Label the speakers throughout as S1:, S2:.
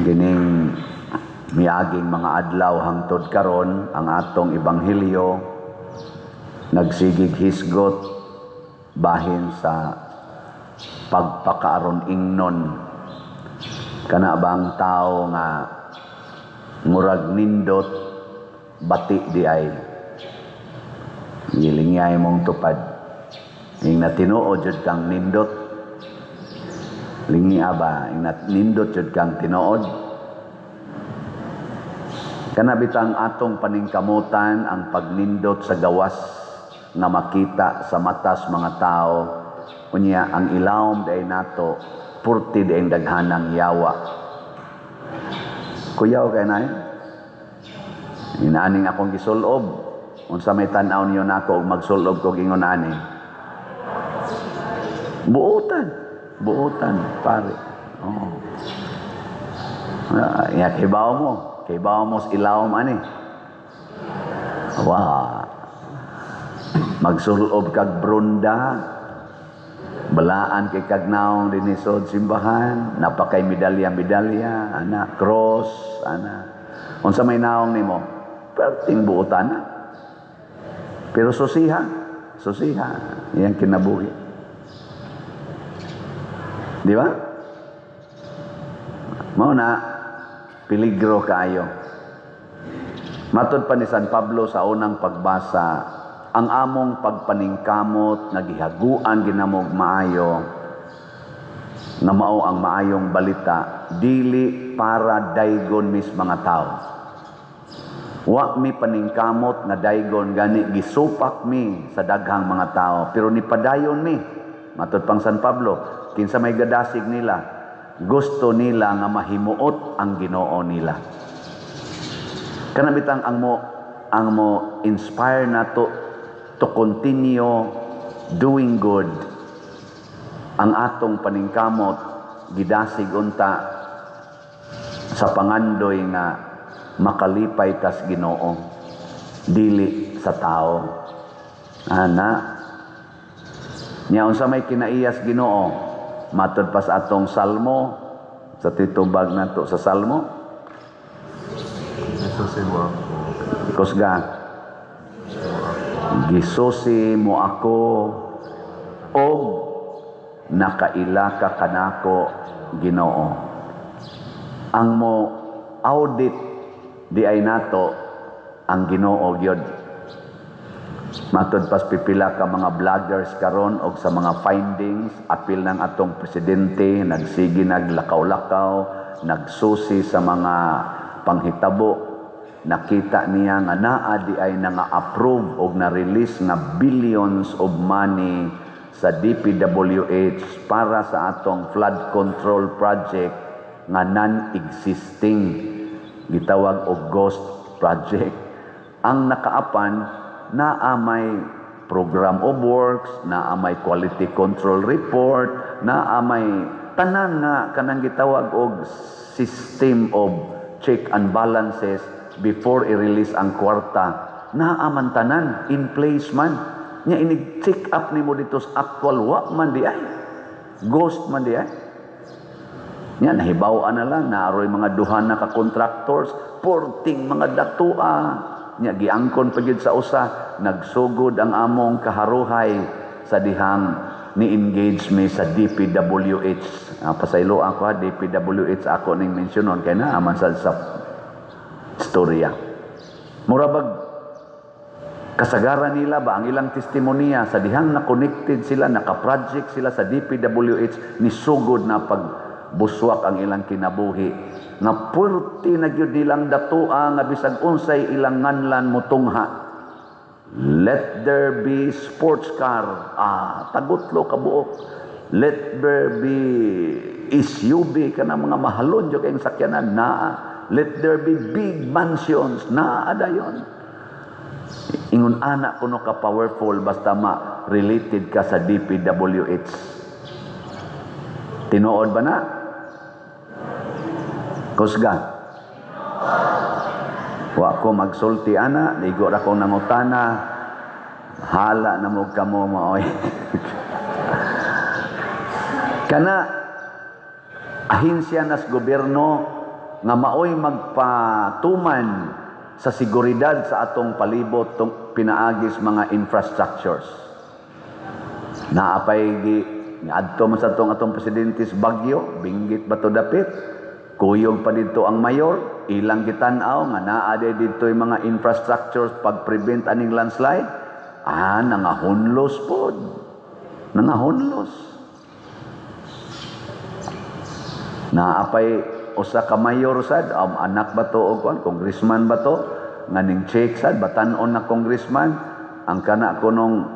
S1: Gining miaging mga adlaw hangtod karon, ang atong ebanghelyo nagsigig hisgot bahin sa pagpakaaron ingnon. Kana bang tao nga murag nindot, bati di ay gilingyay mong tupad, ing na tinuod jud kang nindot? Lingi ba ing na nindot jud kang tinuod? Kana bitang atong paningkamutan ang pagnindot sa gawas nga makita sa matas mga tao, unya ang ilawom diay nato purti diay daghanang yawa. Kuyaw kay nay inaaning akong gisulob. Unsa may tan-aw niyo nako og magsulob ko ingon ani? Buotan, buotan, pare. Oh. Ah, ya kibaw mo sa ilawom ani. Wa. Magsulob kag brunda, balaan kay kag naong dinhi sa simbahan, napakay medalya-medalya, ana, cross, ana. Unsa may naong nimo? Perting buotan na. Pero susiha, susiha, iyang kinabuhi. Di ba? Mao na, peligro kaayo. Matod pa ni San Pablo sa unang pagbasa, ang among pagpaningkamot nga gihaguan ginamog maayo nga mao ang maayong balita, dili para daygon mis mga tao. Wa mi paningkamot nga daygon, gani gisupak mi sa daghang mga tao, pero nipadayon mi. Matod pang San Pablo, kinsa may gadasig nila, gusto nila nga mahimuot ang Ginoo nila. Kana bitang ang mo inspire nato to continue doing good, ang atong paningkamot gidasig unta sa pangandoy nga makalipay tas Ginoo, dili sa tao. Ana nya, unsa may kinaiyas Ginoo? Matod pa sa atong salmo, sa titubag nato sa salmo.
S2: Gisusi mo ako.
S1: Kusga. Gisusi mo ako og nakaila ka kanako, Ginoo. Ang mo audit di ay nato ang Ginoo gyud. Matod pas pipila ka mga vloggers karon og sa mga findings, apil ng atong presidente, nagsige naglakaw-lakaw, nagsusi sa mga panghitabo, nakita niya nga naa di ay nga approve og na-release nga billions of money sa DPWH para sa atong flood control project nga non-existing, gitawag og ghost project. Ang nakaapan, naa may program of works, naa may quality control report, naa may tanan nga kanang gitawag og system of check and balances before i-release ang kwarta. Naa man tanan in place man. Nya inig check up nimo dito sa actual, wa man di ay. Ghost man di ay. Nya nahibaw-an na lang naaroy mga duha na ka contractors, porting mga datua. Nya giangkon pa gyud sa usa, nagsugod ang among kaharuhay sa dihang ni-engage mi sa DPWH. Ah, pasaylo ako ha, DPWH ako ning mensyonon kay naa man sa storya. Mura bag kasagaran nila ba ang ilang testimonya sa dihang na connected sila, naka-project sila sa DPWH, ni sugod na pagbuswak ang ilang kinabuhi nga purti na gyud nilang datua nga bisag unsay ilang nganlan mutungha. Let there be sports car, ah, tagutlo ka buok. Let there be SUV, kana mga mahalon jud kayong sakyanan naa. Let there be big mansions, naa dayon. Ingon ana kuno ka powerful basta ma related ka sa DPWH. Tinuod ba na? Kusga. Wa ko magsulti ana, ligo ra kong nangutana. Hala na mo kamo maoy. Kana ahinsya nas gobyerno. nga maoy magpatuman sa seguridad sa atong palibot tung pinaagis mga infrastructures. Naapay gi adto man sa atong atong presidente sa Baguio, Benguet ba to dapit? Kuyog pa didto ang mayor, ilang gitan-aw nga naa day didto yung mga infrastructures pag-prevent aning landslide. Ah, nangahunlos pod. Nangahunlos. Naapay usa ka mayor sad, anak ba to o kuan, congressman ba to? Nga ning check sad, batan-on na congressman, ang kana kunong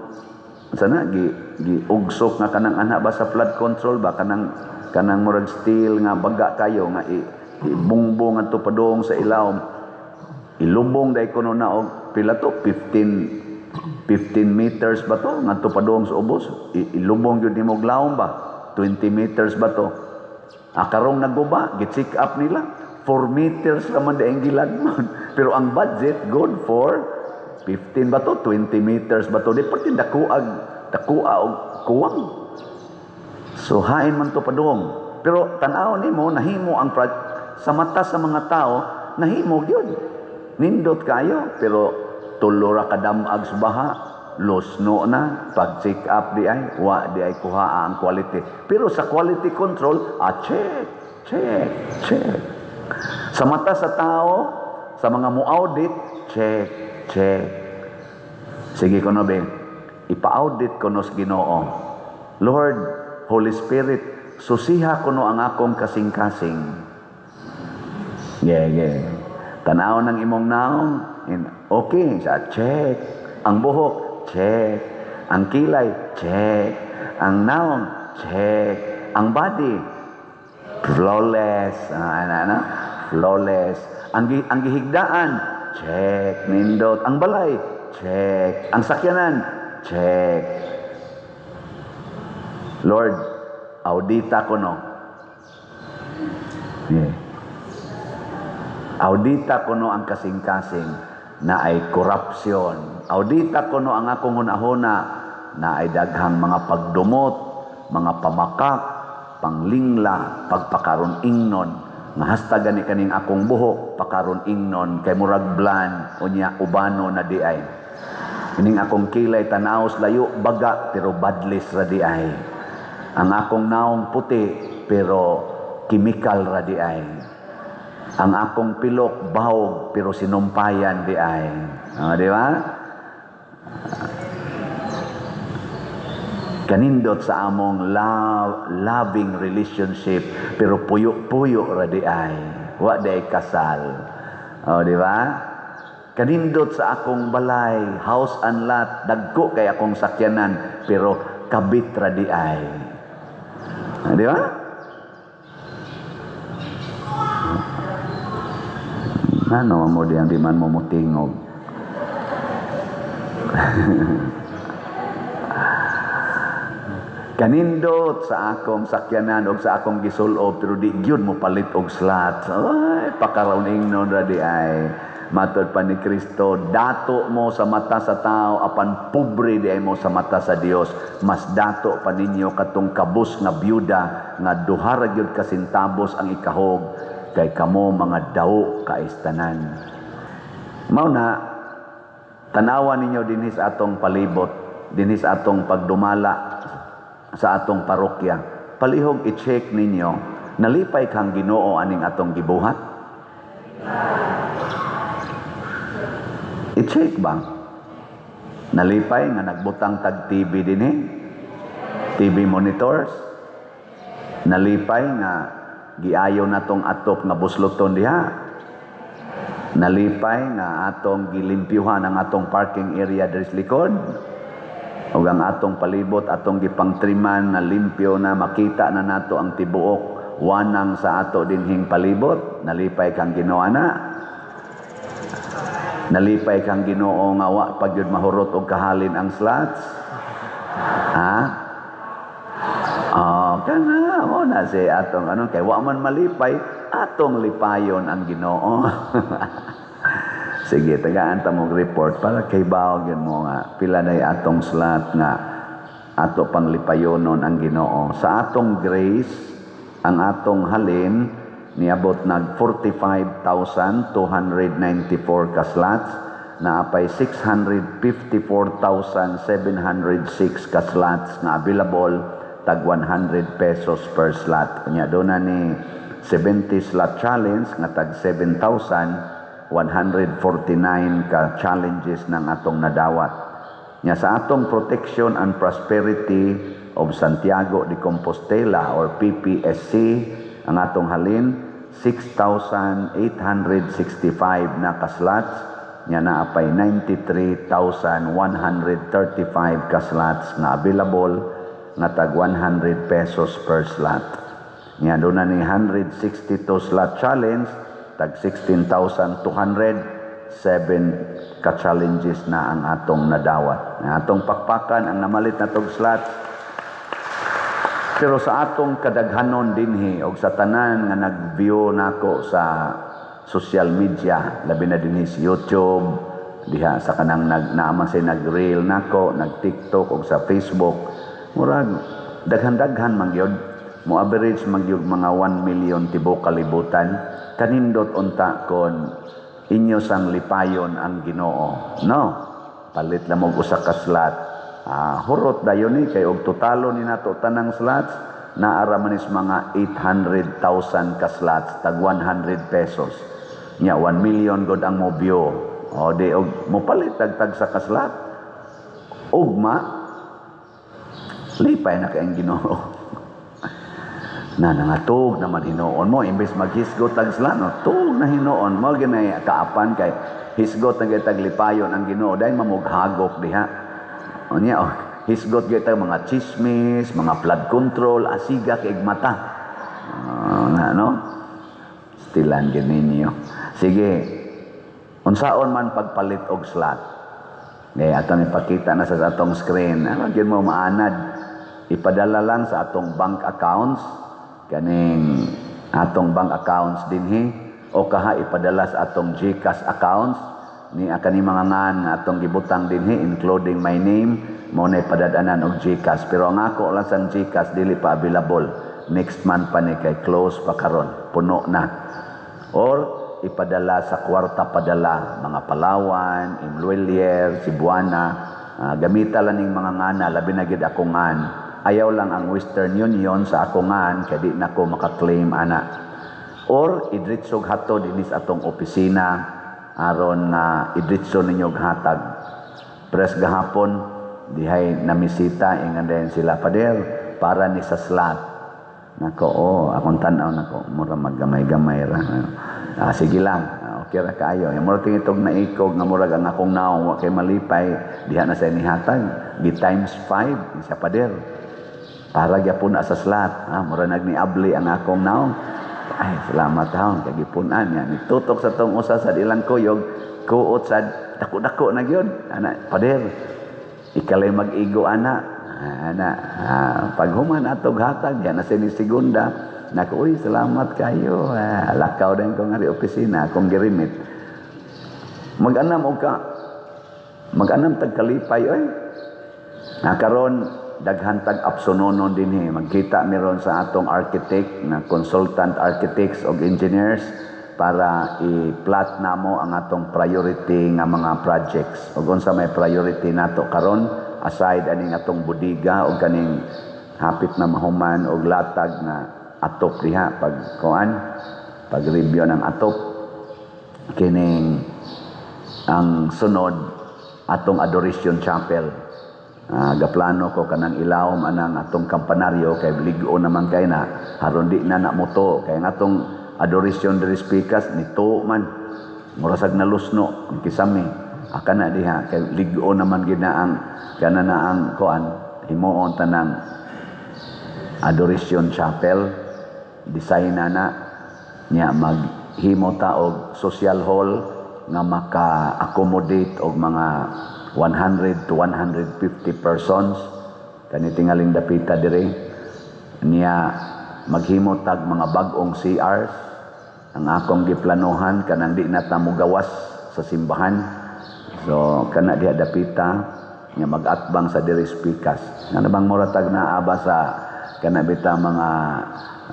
S1: sana gi giugsok nga kanang anak ba sa flood control ba, kanang kanang murag steel nga baga kayo nga ibungbong adto padung sa ilawom, ilubong dai kuno na og pila to, 15 meters ba to ngadto padung sa ubos, ilubong gyud nimo og lawom ba, 20 meters ba to. Ah, karong naguba, gi-check up nila, 4 meters ra man daing gilagmon. Pero ang budget good for 15 ba to, 20 meters ba to, di perti dakuag, dakua og kuwang. So hain man to padung. Pero tan-aw nimo, nahimo ang sa mata sa mga tao, nahimo gyud. Nindot kayo, pero tulo ra kadamag sa baha, losno na, pag check up di ay, wa di ay kuha ang quality. Pero sa quality control, check, check, check. Sa mata sa tao, sa mga mo-audit, check, check. Sige ko no be, ipa-audit ko no sa Ginoo. Lord, Holy Spirit, susiha ko no ang akong kasing-kasing. Yeah, yeah. Tanaw ng imong naong, okay, sa check. Ang buhok, check. Ang kilay, check. Ang naong, check. Ang body, flawless. Ah, ano, ano? Flawless. Ang gihigdaan, check. Nindot. Ang balay, check. Ang sakyanan, check. Lord, audita ko no. Yeah. Audita ko no ang kasing-kasing na ay korupsyon. Audita ko no ang akong hunahuna na ay daghang mga pagdumot, mga pamakak, panglingla, pagpakaron ingnon. Nga hasta gani kaning akong buhok, pakaron ingnon, kay murag blan, unya ubano na di ay. Ining akong kilay tanaos layo baga, pero badlis ra di ay. Ang akong naong puti, pero chemical ra di ay. Ang akong pilok bahog, pero sinumpayan di ay. O, di ba? Kanindot sa among loving relationship, pero puyo-puyo ra di ay. Wa di ay kasal. O, di ba? Kanindot sa akong balay, house and lot, dagko kay akong sakyanan, pero kabit ra di ay. O, di ba? Ano mo diyang di man mo mutingog? Kanindot sa akong sakyanan og sa akong gisulob, pero di gyud mo palit og slot. Ay, pakaroning nun ra di ay. Matod pa ni Kristo, dato mo sa mata sa tao, apan pobre di ay mo sa mata sa Dios. Mas dato pa ninyo katong kabus nga byuda nga duha ra gyud ka sentabos ang ikahog, kay kamo mga daw kaistanan. Mao na, tanawa ninyo dinhi sa atong palibot, dinhi sa atong pagdumala sa atong parokya. Palihog i-check ninyo, nalipay kang Ginoo aning atong gibuhat? I-check ba? Nalipay nga nagbutang tag TV dinhi? TV monitors? Nalipay nga giayo natong atop nga busloton diha? Nalipay nga atong gilimpyuhan ang atong parking area diri sa likod? Ug ang atong palibot atong gipangtriman na limpyo na makita na nato ang tibuok wanang sa ato dinhing palibot? Nalipay kang Ginoo ana? Nalipay kang Ginoo nga wa pa gyud mahurot og kahalin ang slots? Ha? Oh, kana mo na si atong ano, kay wa man malipay, atong lipayon ang Ginoo. Sige, tagaan ta mong report para kay bawo gyud mo nga pila nay atong slot nga ato pang lipayonon ang Ginoo. Sa atong grace, ang atong halin Niabot nag 45,294 ka slots, naapay 654,706 ka slots nga available, tag 100 pesos per slot. Nya doon na ni 70 slot challenge nga tag 7,149 ka challenges ng atong nadawat. Nya sa atong Protection and Prosperity of Santiago de Compostela or PPSC, ang atong halin 6,865 na ka-slots, nya naapay 93,135 ka slots nga available nga tag 100 pesos per slot. Nya doon na ni 162 slot challenge, tag 16,207 ka challenges na ang atong nadawat. Ang atong pakpakan ang namalit na tog slots. Pero sa atong kadaghanon dinhi og sa tanan nga nag-view nako sa social media, labi na dinhi sa YouTube, diha sa kanang nag naaman say nag-reel nako, nag-TikTok og sa Facebook, murag daghan-daghan man gyud, mo average man gyud mga 1 million tibuok kalibutan. Kanindot unta kon inyo sang lipayon ang Ginoo, no? Palit lang og usa ka slot. Hurot dayon ni kay og totalo ni nato tanang slots, naara man is mga 800,000 ka slots tag 100 pesos. Nya 1 million god ang mo view. O di og mopalit tag tag sa ka slot. Ugma lipay na kay ang Ginoo. Na nangatug naman hinuon mo imbes maghisgot tag slot, no, tug na hinuon mo ginay kaapan kay hisgot na gyud tag lipayon ang Ginoo dahil mamughagok diha. Unya, oh, hisgot gyud tag mga chismis, mga flood control, asiga kay mata. Na no? Stilan gyud ninyo. Sige. Unsaon man pagpalit og slot? Kaya atong ipakita na sa atong screen. Ano gyud mo maanad? Ipadala lang sa atong bank accounts, kaning atong bank accounts dinhi, o kaha ipadala sa atong GCash accounts ni kani mga ngan nga atong gibutang dinhi, including my name, mo na ipadadanan og GCash. Pero ang ako lang sang GCash dili pa available, next month pa ni kay close pa karon, puno na. Or ipadala sa kwarta padala, mga Palawan, M Lhuillier, Cebuana, gamita lang ning mga ngana, labi na gid ako ngan. Ayaw lang ang Western Union sa ako ngan kay di na ko maka-claim ana. Or idritsog hatod dinis atong opisina aron nga idritso ninyo hatag. Pres gahapon dihay namisita, ingan din sila, "Pader, para ni sa slot." Nako, oh, akong tan-aw nako, mura maggamay-gamay ra. Sige lang, okay ra kaayo. Yung mura tingitog naikog nga murag ang akong naong wa kay malipay, diha na sa nihatag. Gi times 5 sa pader. Para gyapon na sa slot. Mura nagniabli ang akong naong. Ay, salamat taon kay gipunan niya. Nitutok sa tong usa sa ilang kuyog, kuot sa dako-dako na gyud. Ana, "Pader, ikalay mag-igo ana." Ana, paghuman atog hatag, yan na ni segunda. Nako, "Uy, salamat kayo." Lakaw din ko nga ri opisina, akong girimit. Mag-anam og ka, mag-anam tag kalipay, oy. Na karon daghan tag apsononon dinhi. Magkita mi ron sa atong architect na consultant architects og engineers para i-plot namo ang atong priority nga mga projects ug unsa may priority nato karon aside aning atong budiga og kaning hapit na mahuman og latag na atop diha, pag kuan, pag review ng atop. Kining ang sunod, atong Adoration Chapel. Gaplano ko kanang ilawom anang atong kampanaryo kay lig-o naman kay na haron di na na moto kay ang atong adoration diri speakers nito man murasag nalusno ang kisame aka na diha kay lig-o naman gid na ang kana na ang kuan. Himuon tanang Adoration Chapel, design na na niya. Maghimo ta og social hall nga maka-accommodate og mga 100 to 150 persons kani tingaling dapita dire niya. Maghimo tag mga bag-ong CRs. Ang akong giplanohan, kanang di na ta mogawas sa simbahan, so kana diha dapita nga mag-atbang sa diri speakers, ngano bang mura tag naa ba sa kana bita mga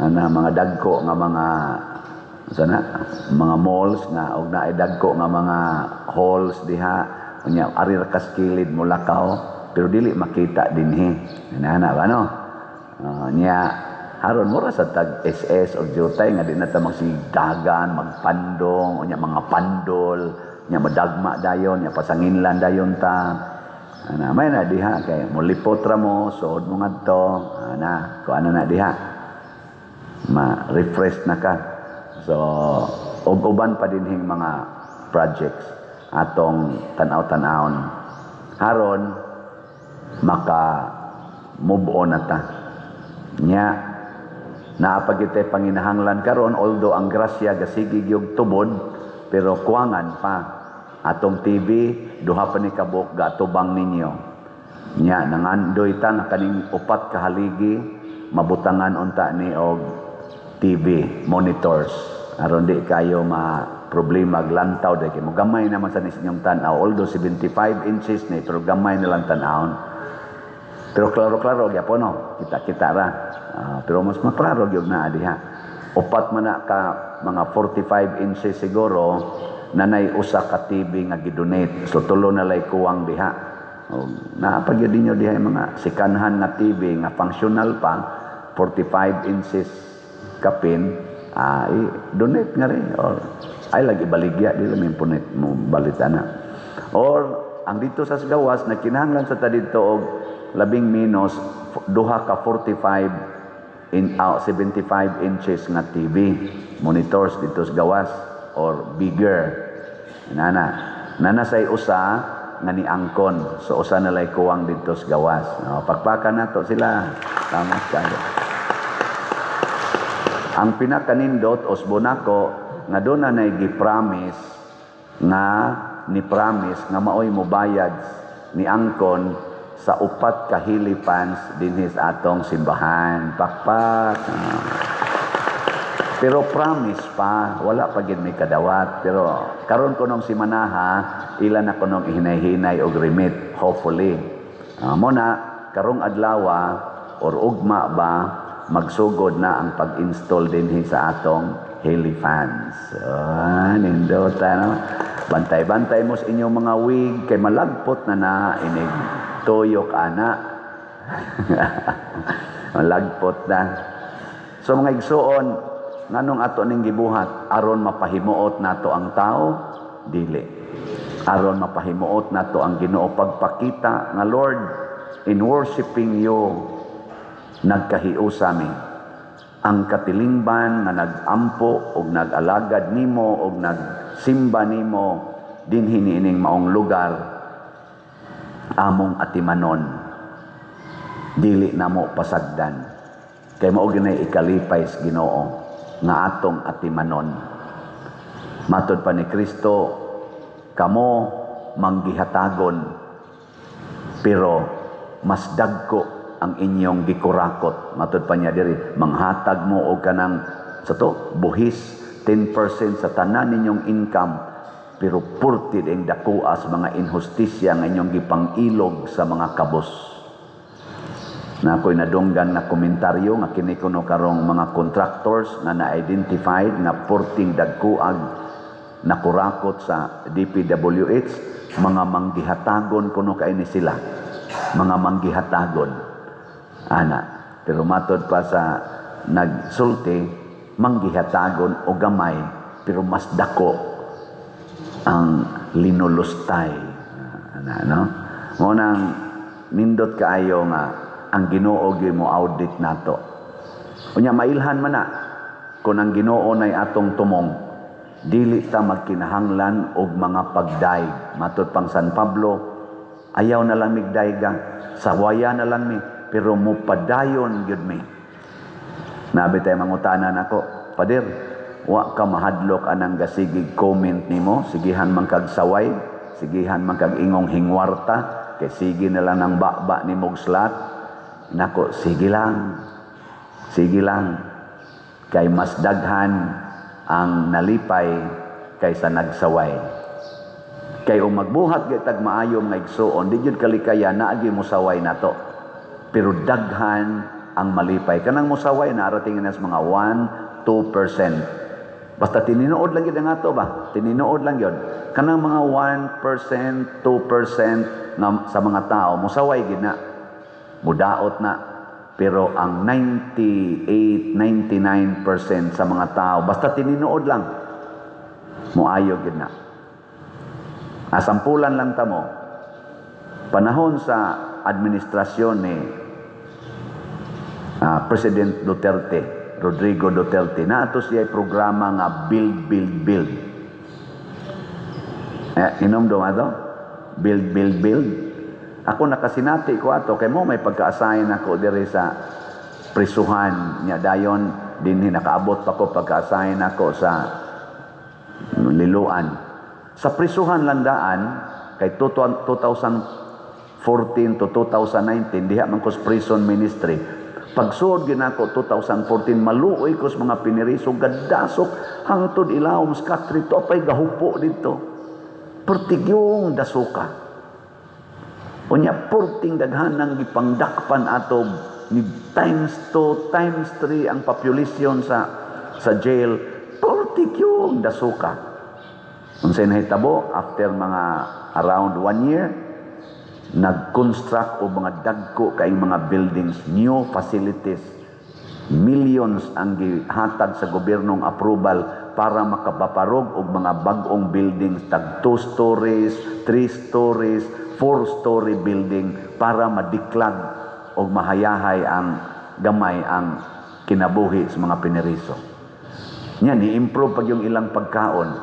S1: ana, mga dagko nga mga Sana mga malls nga og naay dagko nga mga halls diha, unya ari ra kas kilid mo lakaw pero dili makita dinhi. Inana ba, no? Nya haron mura sa tag SS o jutay nga di na ta magsidagan, magpandong, unya mga pandol, nya madagma dayon, nya pasanginlan dayon ta. Ana may na diha kay molipot ra mo, suod mo ngadto, ana, ko ano na diha. Ma-refresh na ka. So, ug uban pa dinhing mga projects atong tan-aw-tan-awon. Haron maka move on na ta. Nya naa pa gyud panginahanglan karon, although ang grasya gasigi gyud tubod, pero kuwangan pa. Atong TV, duha pa ni kabuok gaatubang ninyo. Nya nangandoy ta nga kaning upat ka haligi mabutangan unta ni og TV monitors aron di kayo ma problema glantaw dahil kay mo gamay naman sa inyong tan-aw, although 75 inches ni, pero gamay na lang tan-awon, pero klaro-klaro gyapon, no? Kita-kita ra. Pero mas maklaro gyud na diha. Upat man na ka mga 45 inches siguro, nanay usa ka TV nga gidonate. So tulo na lay kuwang diha. O, naa pa gyud ninyo diha yung mga second-hand nga TV nga functional pa, 45 inches kapin, i-donate nga rin or ay lagi baligya, di lang punit mo balit ana. Or ang dito sa gawas na kinahanglan sa ta dito og labing menos duha ka 45 in 75 inches nga TV monitors dito sa gawas or bigger. Nana nana say usa nga ni angkon, so usa na lay kuwang dito sa gawas, no? Pakpakan nato sila. Tama kayo. Ang pinakanindot usbo nako nga doon na nay gi-promise nga ni promise nga maoy mobayad ni angkon sa upat ka helifans dinhi sa atong simbahan. Pakpak. Ah. Pero promise pa, wala pa gid may kadawat. Pero karon kunong simanaha, ila na kunong ihinay-hinay og remit, hopefully. Mo na karong adlawa or ugma ba, magsugod na ang pag-install dinhi sa atong helifans. Ah, nindota, no? Bantay-bantay mo sa inyong mga wig kay malagpot na na inig tuyok ana. Malagpot na. So mga igsuon, nganong ato ning gibuhat? Aron mapahimuot nato ang tao? Dili. Aron mapahimuot nato ang Ginoo, pagpakita nga, "Lord, in worshiping you, nagkahiusa mi." Ang katilingban nga nag-ampo og nag-alagad nimo og nagsimba nimo dinhi niining maong lugar, among atimanon, dili namo pasagdan, kay mao ginay ikalipay sa Ginoo nga atong atimanon. Matod pa ni Kristo, kamo manggihatagon pero mas dagko ang inyong gikurakot. Matod pa niya diri, manghatag mo og kanang sa to buhis 10% sa tanan ninyong income, pero purti ing dakuas mga inhustisya nga inyong gipang-ilog sa mga kabos. Na ako'y nadunggan na komentaryo nga kini kuno karong mga contractors nga na-identified nga purting dagkuag nakurakot sa DPWH, mga manggihatagon kuno kay ni sila, mga manggihatagon ana. Pero matod pa sa nagsulti, manggihatagon o gamay pero mas dako ang linulustay ana, no? Mo nang nindot kaayo nga ang Ginoo gyud mo audit nato. Unya mailhan man na kung ang Ginoo nay atong tumong, dili ta magkinahanglan og mga pagdayeg. Matod pang San Pablo, ayaw na lang migdayga, sawaya na lang mi, pero mupadayon gyud mi. Nabi tayo mangutana nako, "Pader, wa ka mahadlok anang gasigig comment nimo, sigihan man kag saway, sigihan man kag ingong hingwarta, kay sige na lang ang baba ni mog slat?" Nako, sige lang. Sige lang. Kay mas daghan ang nalipay kaysa nagsaway. Kay ug magbuhat gyud tag maayo, mga igsuon, di gyud kalikaya naagi mosaway nato. Pero daghan ang malipay. Kanang mosaway na arating na sa mga 1, 2%. Basta tininuod lang gyud ang ato ba? Tininuod lang gyud. Kanang mga 1%, 2% nga sa mga tao musaway gyud na. Mudaot na. Pero ang 98, 99% sa mga tao, basta tininuod lang, muayo gyud na. Asampulan lang tamo. Panahon sa administrasyon ni President Duterte, Rodrigo Duterte, naato siya programa nga Build, Build, Build. Eh, inom ato? Build, Build, Build. Ako nakasinati ko ato kay mo may pagka-assign ako diri sa prisuhan nya, dayon dinhi nakaabot pa ko pagka-assign ako sa Liloan. Sa prisuhan lang daan kay 2014 to 2019 diha man ko sa prison ministry. Pagsuod ginako 2014, maluoy ko sa mga piniriso, gadasok hangtod ilawom sa katre to apay gahupo dito. Pertigyong dasuka. Unya purting daghan ng gipangdakpan ato ni times 2, times 3 ang population sa jail. Purtigyong dasuka. Unsay nahitabo after mga around one year, nag-construct og mga dagko kay mga buildings, new facilities. Millions ang gihatag sa gobyernong approval para makabaparog og mga bag-ong buildings, tag 2 stories, 3 stories, 4-story building para madiklag og mahayahay ang gamay ang kinabuhi sa mga piniriso. Nya ni-improve pag yung ilang pagkaon.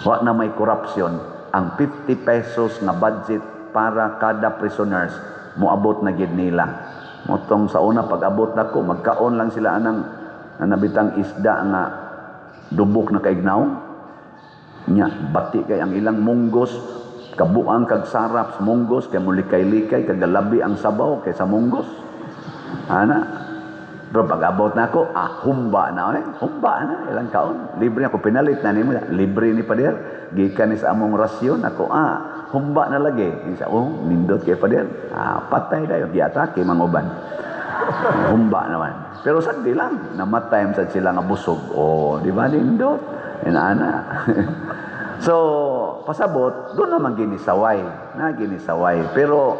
S1: Wa na may corruption. Ang 50 pesos nga budget para kada prisoners moabot na gid nila. Motong sa una pag abot nako, magkaon lang sila anang nabitang isda nga dubok na kaignaw. Nya bati kay ang ilang munggos, kabuang kag sarap sa munggos kay mulikay-likay kag galabi ang sabaw kay sa munggos. Ana. Pero pag abot na ako, humba na eh. Humba na ilang kaon. Libre ako, pinalit na nimo. Libre ni pader. Gikan ni sa among rasyon ako, humba na lagi. Isa, oh, nindot kay pader. Patay dayon, giatake mga uban. Humba naman. Pero sagdi lang, namatay sad sila nga busog. Oh, di ba nindot? Inaana. So, pasabot, doon naman ginisaway. Na ginisaway. Pero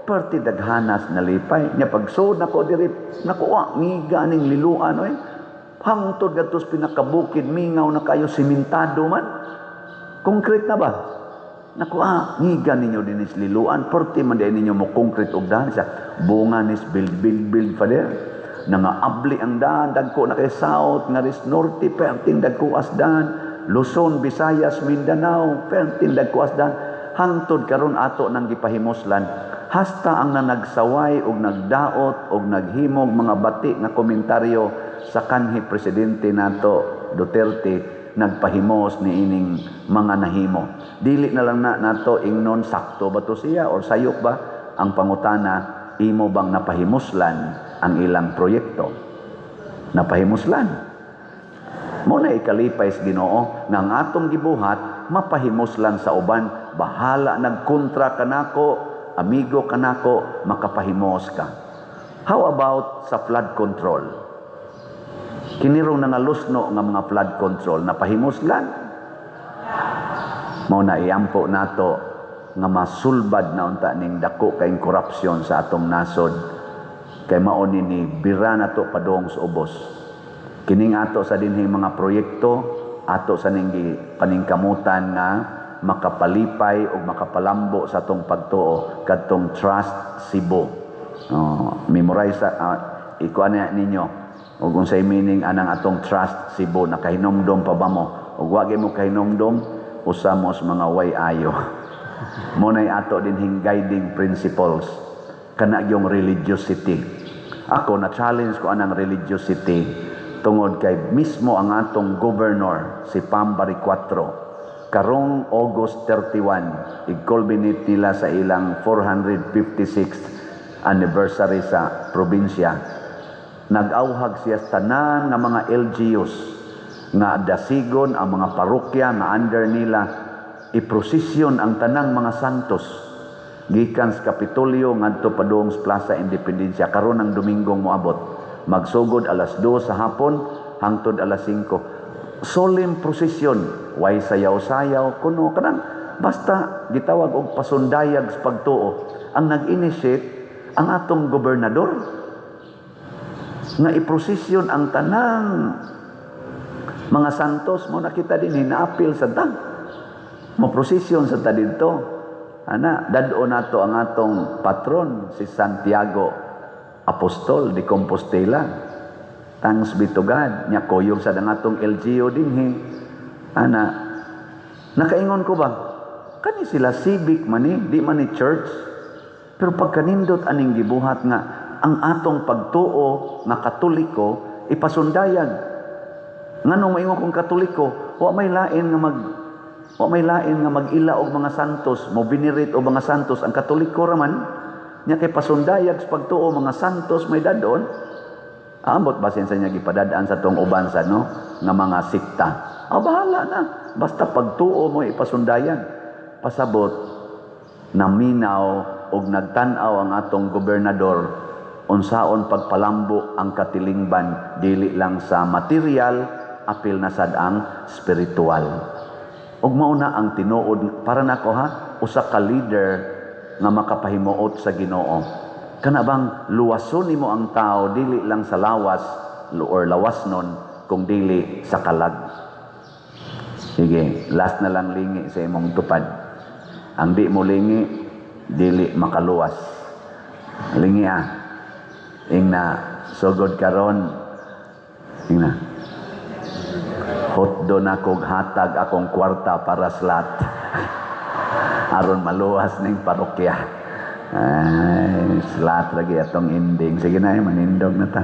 S1: parte daghanas nalipay. Nya pagsuod nako diri, nako ngiga ning Liloan oy. Hangtod gadto sa pinakabukid, mingaw na kayo, simentado man. Concrete na ba? Nako ngiga ninyo dinis Liloan, parte man di ninyo mo concrete og daan sa bunga nis Build Build Build, Father. Nangaabli ang daan, dagko na kay south, nga ris norte, perting dagko as daan. Luzon, Visayas, Mindanao, perting dagko as daan. Hangtod karon ato nang gipahimuslan. Hasta ang nanagsaway og nagdaot og naghimog mga bati nga komentaryo sa kanhi presidente nato Duterte, nagpahimos ni ining mga nahimo. Dili na lang na nato ingnon sakto ba to siya or sayop ba ang pangutana, imo bang napahimuslan ang ilang proyekto? Napahimuslan. Mo na ikalipay sa Ginoo nga ang atong gibuhat mapahimuslan sa uban, bahala nagkontra kanako, amigo kanako, makapahimos ka. How about sa flood control? Kinirong nangalusno nga mga flood control, napahimuslan? Mao na iampo nato nga masulbad na unta ning dako kayong korupsyon sa atong nasod, kay mao ni ni bira nato padung sa ubos. Kining ato sa dinhing mga proyekto, ato sa ning paningkamutan nga makapalipay o makapalambo sa atong pagtuo kadtong Trust Cebu. Oh, memorize ikuan na ninyo ug unsay meaning anang atong Trust Cebu, nakahinomdom pa ba mo? Ug wa gyud mo kahinomdom, usa mo sa mga way ayo. Mo nay ato dinhing guiding principles kana yung religiosity. Ako na challenge ko anang religiosity tungod kay mismo ang atong governor si Pam Baricuatro, karong August 31 i-culminate nila sa ilang 456th anniversary sa probinsya. Nag-awhag siya sa tanan nga mga LGUs nga dasigon ang mga parokya nga under nila, iprosesyon ang tanang mga santos gikan sa Kapitolyo ngadto padung sa Plaza Independencia karon ang Domingong moabot. Magsugod alas 2 sa hapon hangtod alas 5. Solemn procession, way sayaw-sayaw kuno, kanang basta gitawag og pasundayag sa pagtuo. Ang nag-initiate, ang atong gobernador, nga iprosesyon ang tanang mga santos mo. Nakita din naapil sa ta, mo prosesyon sa ta didto ana. Dad-o nato ang atong patron, si Santiago Apostol de Compostela. Thanks be to God. Nya kuyog sa ang atong LGU dinhi ana. Nakaingon ko ba, kani sila civic man ni, di man ni church, pero pagkanindot aning gibuhat nga ang atong pagtuo nga Katoliko ipasundayag. Nganong maingon kong Katoliko, wa may lain nga mag-ila og mga santos, mo venerate og mga santos. Ang Katoliko raman nya, kay pasundayag sa pagtuo, mga santos may dadon. Ambot basin sa niya gipadadaan sa tong uban sa no nga mga sikta. Ah, bahala na. Basta pagtuo mo ipasundayan. Pasabot naminaw og nagtan-aw ang atong gobernador unsaon pagpalambo ang katilingban, dili lang sa material, apil na sad ang spiritual. Ug mao na ang tinuod para nako ha, usa ka leader nga makapahimuot sa Ginoo. Kana bang luwason nimo ang tao dili lang sa lawas or lawas nun, kung dili sa kalag. Sige, last na lang, lingi sa imong tupad. Ang di mo lingi, dili makaluwas. Lingi ah. Ingna, sugod karon. Ingna. Hotdo na kog hatag akong kwarta para slat. Aron maluwas ning parokya. Ay, slat lagi atong ending. Sige na, manindog na ta.